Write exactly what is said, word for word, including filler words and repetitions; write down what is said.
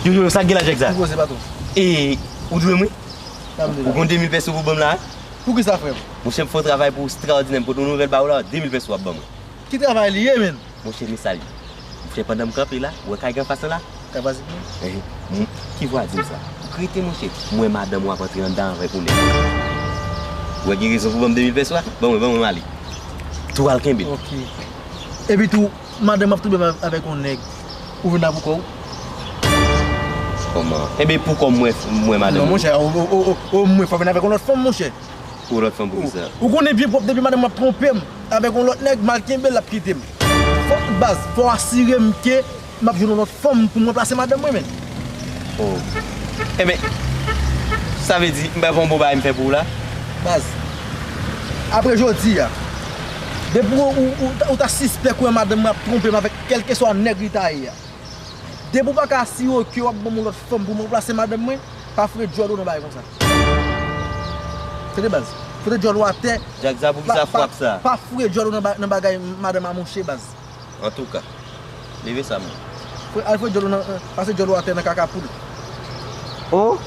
Yo, yo, yo, sa k gen la, Jack, sa? Ou koze, patwon. E, ou dwe mwen? Ou konn de mil peso pou ban m la, wi? Poukisa, frè m? Monchè, m fè yon travay pou ou ekstraòdinè, m pote yon nouvèl ba ou la, de mil peso w ap ban mwen. Ki travay li ye, menn? Monchè, men sa l ye. Monchè, pandan m kanpe la, ou wè kay ki anfas lan la? Kay Pazik, non? Ehe. Ki vwa di m sa? Ou k rete, monchè. M wè madanm ou ap antre anndan avèk yon nèg. Ou wè gen rezon pou ban m de mil peso a? Ban mwen, ban mwen, m ale. Tou al kenbe l. Ok. Epi tou, madanm ap twonpe m avèk yon nèg. Ou vin la pou kò w? Kòman? Enben, pou kò m, m wè, m wè madanm ou. Non, monchè, o, o, o, o, o, mwen fò vin avèk yon lòt fanm, monchè. Pou lòt fanm, poukisa? Ou konnen byen pwòp, depi madanm ap twonpe m avèk yon lòt nèg, m al kenbe l, l ap kite m. Fòk, baz, fò w asire m ke m ap jwenn yon lòt fanm pou m ranplase madanm mwen, menn. Oh. Enben, sa vle di, m pa fè yon bon bagay m fè pou ou la? Baz, apre jodi a, depi ou, ou, ou, ou ta sispèk ou wè madanm mwen ap twonpe m avèk kèlkeswa nèg li ta ye a, depi w pa ka asire w ke w ap ban m yon lòt fanm pou m ranplase madanm mwen, pa foure djòl ou nan bagay konsa. Tande baz, foure djòl ou atè. Jack, sa poukisa frap sa? Pa foure djòl ou nan ba-, nan bagay madanm a monchè baz. Antouka, leve sa, mwen. Foure, al foure djòl ou nan, pase djòl ou atè nan kaka poul. Oh,